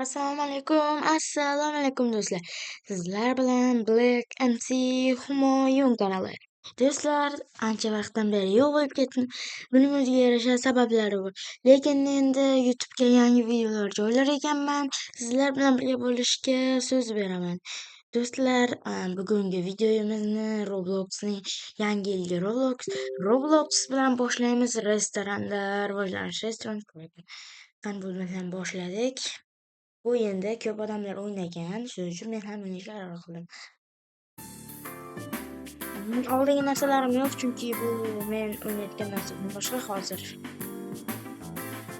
Assalomu alaykum, assalomu alaykum do'stlar. Sizlar bilan Black MC Humoyun kanali. Do'stlar, ancha vaqtdan beri yo'q bo'lib ketdim. Buning o'ziga yarasha sabablari bor. Lekin endi YouTube'ga yangi videolar joylar ekanman. Sizlar bilan birga bo'lishga so'z beraman. Do'stlar, bugungi videomizni Robloxning yangi yilgi Roblox bilan boshlaymiz. Restoranda rivojlanish restoran qani bo'lmasam boshladik. Bu endi ko'p odamlar o'ynagan, shuning uchun men ham o'ynashga qaror qildim. Oldingi narsalarim yo'q, chunki bu men o'ynayotgan narsadan boshqa hozir.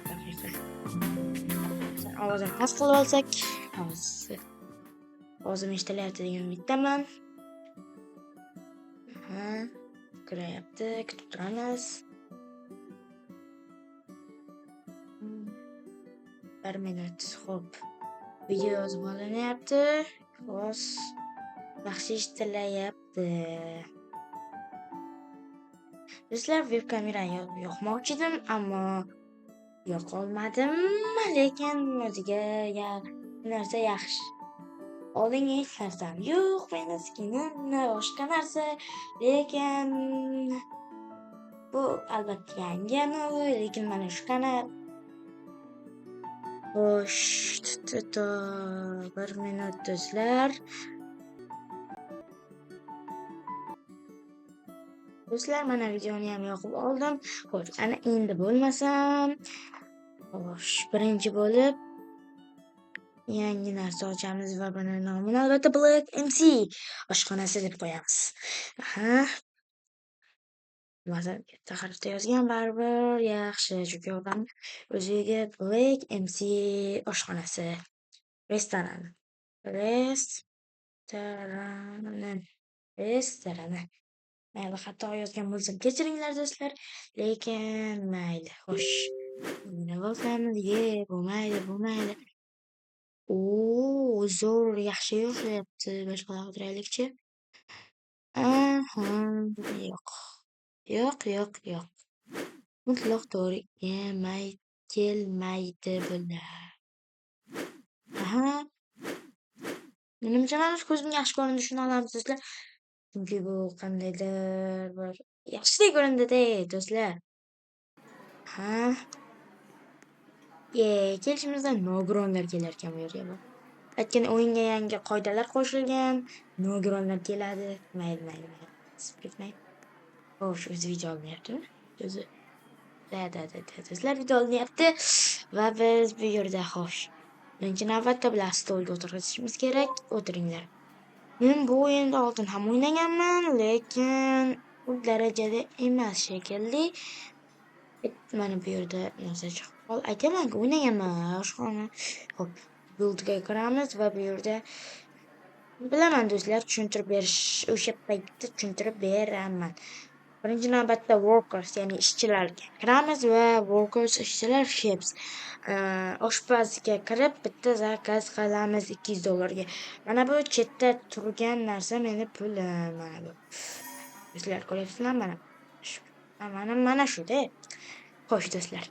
Daqiqa. Ovozini past qilib olsak, hozir ovozim eshitilyapti degan umiddaman. Aha, kiryapti, kutib turamiz. 1 minut, xo'p. Video yozib olinyapti. Xo'sh, yaxshi eshitilyapti. Do'stlar, web kamerani yoqmoqchi edim, ammo yoqolmadim, lekin o'ziga narsa yaxshi. Oldingi hech narsam yo'q, meni skinim, boshqa narsa, lekin bu albatta yangi, lekin mana shu kanal. Xo'sh, 1 minut do'stlar. Do'stlar, mana videoni ham yoqib oldim. Xo'sh, ana endi bo'lmasam, xo'sh, birinchi bo'lib yangi narsa ochamiz va buni nomini albatta Black MC oshxonasi deb qo'yamiz. Aha. Masalan, katta harfda yozgan baribir yaxshi, chunki odam o'ziga Black MC oshxonasi restorani. Restorani. Mayli, xato yozgan bo'lsam kechiringlar do'stlar, lekin mayli. Xo'sh. Buni bosamiz. Ye, bo'lmaydi, bo'lmaydi. O, zo'r, yaxshi yo'qlayapti. Boshqalar o'tiraylikchi. Aha, yo'q. Yo'q, yo'q, yo'q. Mutlaq to'g'ri kelmaydi bular. Aha. Menimcha, mana shu ko'zimga yaxshi ko'rindi, shuni olamiz do'stlar. Chunki bu qandaydir bir yaxshidek ko'rindi-da, do'stlar. Ha. Ye, kelishimizda nogironlar kelar ekan bu yerga. Aytgan o'yinga yangi qoidalar qo'shilgan, nogironlar keladi. Mayli, mayli, mayli. Ketmay. Xo'sh, o'zi video olinyaptimi? O'zi. Da, da, da, da. Do'stlar, video olinyapti va biz bu yerda xo'sh. Birinchi navbatda bular stolga o'tirg'izishimiz kerak. O'tiringlar. Men bu o'yinda oldin ham o'ynaganman, lekin u darajada emas shekilli. Mana bu yerda narsa chiqib qoldi. Aytamanki, o'ynaganman oshxona. Xo'p, buildga kiramiz va bu yerda bilaman do'stlar, tushuntirib berish o'sha paytda tushuntirib beraman. Birinchi navbatda workers, ya'ni ishchilarga kiramiz va workers ishchilar chefs. Oshpazga kirib bitta zakaz qilamiz $200 ga. Mana bu chetda turgan narsa meni pulim, mana bu. Do'stlar, ko'ryapsizlar mana. Mana mana shu-da. Xo'sh do'stlar.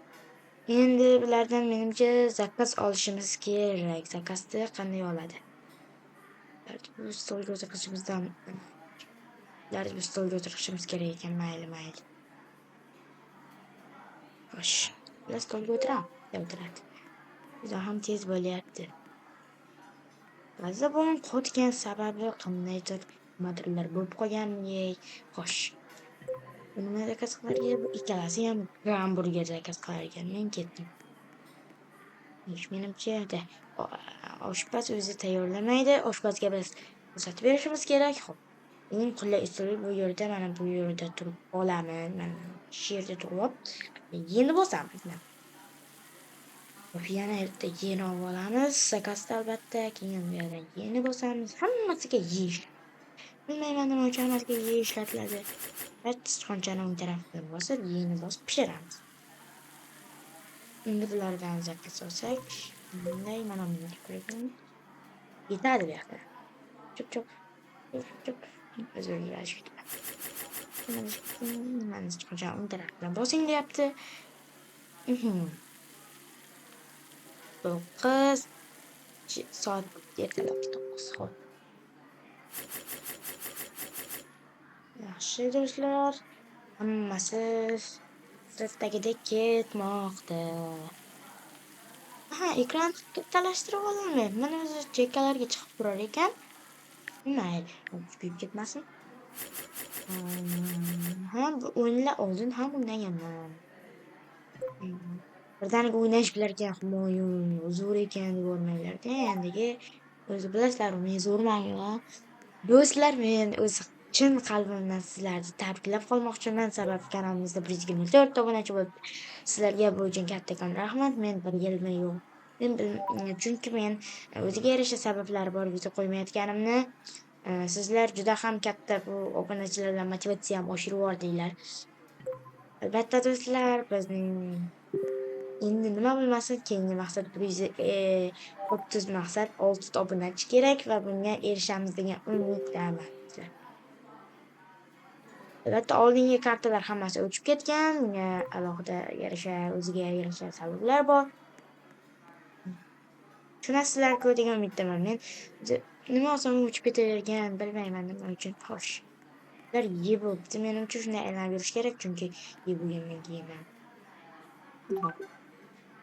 Endi bulardan menimcha zakaz olishimiz kerak. Zakazni qanday oladi? Bu stolga o'tirishimizdan bu stolga o'tirishimiz kerak ekan. Mayli, mayli. Xo'sh, bular stolga o'tiradi, o'tiradi. Juda ham tez bo'lyapti. Ba'zida buning qotgan sababi qandaydir nimadirlar bo'lib qolganmi? Xo'sh. Nima zakaz qilar ekan? Bu ikkalasi ham gamburger zakaz qilar ekan. Men ketdim. Menimcha, oshpaz o'zi tayyorlamaydi. Oshpazga biz ko'rsatib berishimiz kerak. Xo'p. Eng qulay usuli bu yerda, mana bu yerda turib olamiz. Mana shu yerda turib, yeni bosamiz. Xo'p, yana bitta yeni olib olamiz. Zakazni albatta, keyin bu yerdan yeni bosamiz. Hammasiga yeyish. Bilmayman nima uchun hammasiga ye ishlatiladi. Va sichqonchani o'ng tarafidan bosib, yeni bosib pishiramiz. Endi bulardan zakaz olsak, bunday mana bunday qo'yib yetadi bu yoqda. Chop chop. Chop. Uzr, mana sichqonchani o'ng tarafidan bosing deyapti. 9 Soat ertalabki 9. Xo'p. Yaxshi do'stlar, hammasi sirtdagidek ketmoqda. Aha, ekran kattalashtirib olinmayapti. Mana o'zi chekkalarga chiqib turar ekan. Mayli, kuyib ketmasin. Ha, bu o'yinlar oldin ham o'ynaganman. Birdaniga o'ynash bilarkan Humoyun, zo'r ekan deb yubormanglar-da. Endigi o'zi bilasizlar, men zo'rman. Do'stlar, men o'zi chin qalbimdan sizlarni tabriklab qolmoqchiman. Sabab kanalimizda 124 ta obunachi bo'libdi. Sizlarga bu uchun kattakon rahmat. Men bir yilmi yo'q. Men chunki men o'ziga yarasha sabablari bor video qo'ymayotganimni sizlar juda ham katta bu obunachilar bilan motivatsiyam oshirib yubordinglar. Albatta do'stlar, bizning endi nima bo'lmasin, keyingi maqsad 130 maqsad 6 ta obunachi kerak va bunga erishamiz degan umiddaman. Albatta oldingi kartalar hammasi o'chib ketgan. Bunga alohida yarasha, o'ziga yarasha sabablar bor. Tushunasizlar-ku degan umiddaman. Men nima olsam o'chib ketavergan, bilmayman nima uchun. Xo'sh. Ular yeb bo'libdi. Menimcha shunday aylanib yurish kerak, chunki yeb bo'lgandan keyin ham.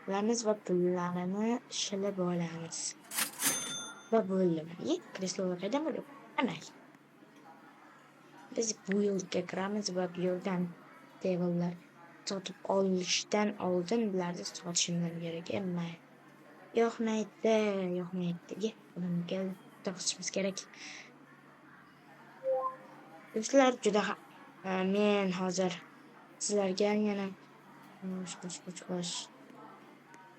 Olamiz va pullarini shilib olamiz. Va bo'ldi. Ye, kreslolar qayerdan bo'ldi? Mayli. Biz buildga kiramiz va bu yerdan tablelar sotib olishdan oldin bularni sotishimiz kerak. Mayli. Yoqmaydi, yoqmaydi. Ye, odam keldi. To'xtatishimiz kerak. Do'stlar, juda men hozir sizlarga yana xo'sh.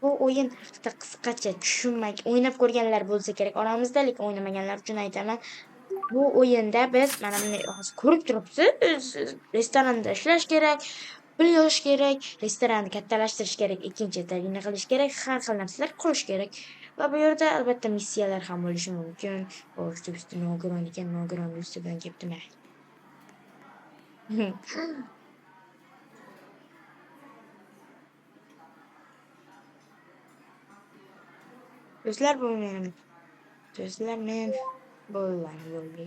Bu o'yin haqida qisqacha tushunmak, o'ynab ko'rganlar bo'lsa kerak oramizda, lekin o'ynamaganlar uchun aytaman. Bu o'yinda biz mana bunday hozir ko'rib turibsiz, restoranda ishlash kerak, pul yig'ish kerak, restoranni kattalashtirish kerak, ikkinchi etajini qilish kerak, har xil narsalar qurish kerak. Va bu yerda albatta missiyalar ham bo'lishi mumkin. Xo'sh, do'sti nogiron ekan, nogiron do'sti bilan kelibdi, mayli. Do'stlar, bu menim. Do'stlar, men bo'ldi.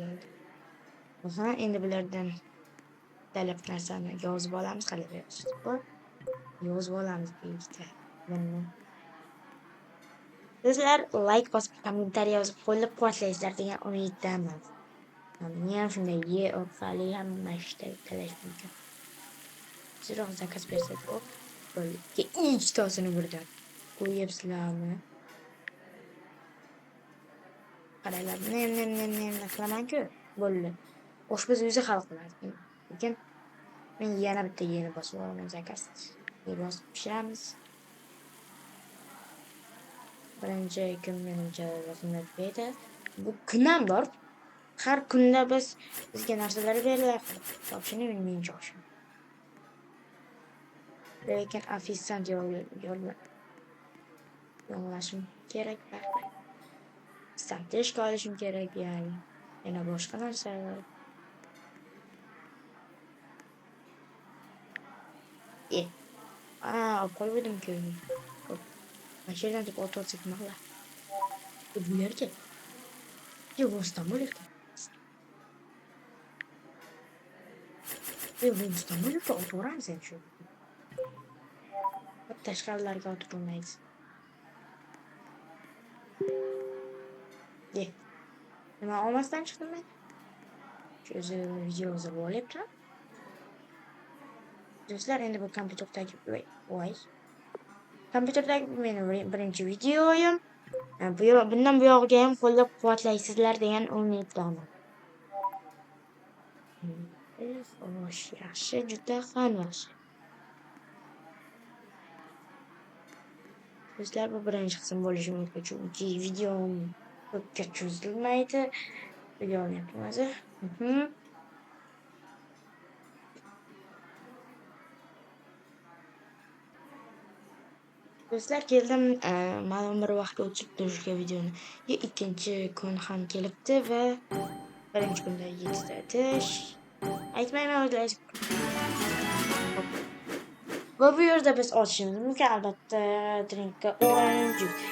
Aha, endi bulardan talab narsani yozib olamiz, qalay yozib bor. Yozib olamiz ikkita. Buni. Do'stlar, like bosib, kommentariy yozib, qo'llab-quvvatlaysizlar degan umiddaman. Buni ham shunday ye orqali hamma ishda talash mumkin. Tezroq zakaz bersak, hop, bo'ldi. Ikkitasini birdan qo'yyapsizlarmi? Qaranglar, nem qilaman-ku. Bo'ldi. Oshpaz o'zi hal qiladi. Lekin men yana bitta yeni bosib olaman zakaz. Bosib pishiramiz. Birinchi kun menimcha yaqinda tugaydi. Bu kun ham bor. Har kunda bizga narsalar beriladi. Topshini menimcha oshim. Lekin ofitsiant yo'llashim kerak baribir. Ishga olishim kerak, ya'ni yana boshqa narsalar. Olib qo'ygandim-ku. Xo'p. Mana shu yerdan deb otib olsak nima qiladi? Bu yerga. Rostdan bo'larkan. Rostdan bo'larkan, otib yuboramiz endi shu. Tashqarilarga otib bo'lmaydi. Nima olmasdan chiqdim men? Shu o'zi video o'zi bo'lyapti. Do'stlar, endi bu kompyuterdagi voy. Kompyuterdagi bu mening birinchi videoyim. Bundan buyog'iga ham qo'llab-quvvatlaysizlar degan umiddaman. Xo'sh, yaxshi, juda ham yaxshi. Do'stlar, bu birinchi qism bo'lishi mumkin, chunki videom ko'pga cho'zilmaydi. Videoni o'zi. Do'stlar, keldim. Ma'lum bir vaqt o'tib turishga videoni. Ikkinchi kun ham kelibdi va birinchi kunda 7 ta tish. Aytmayman o'zlaringiz. Va bu yerda biz ochishimiz mumkin albatta drinkka orange juice,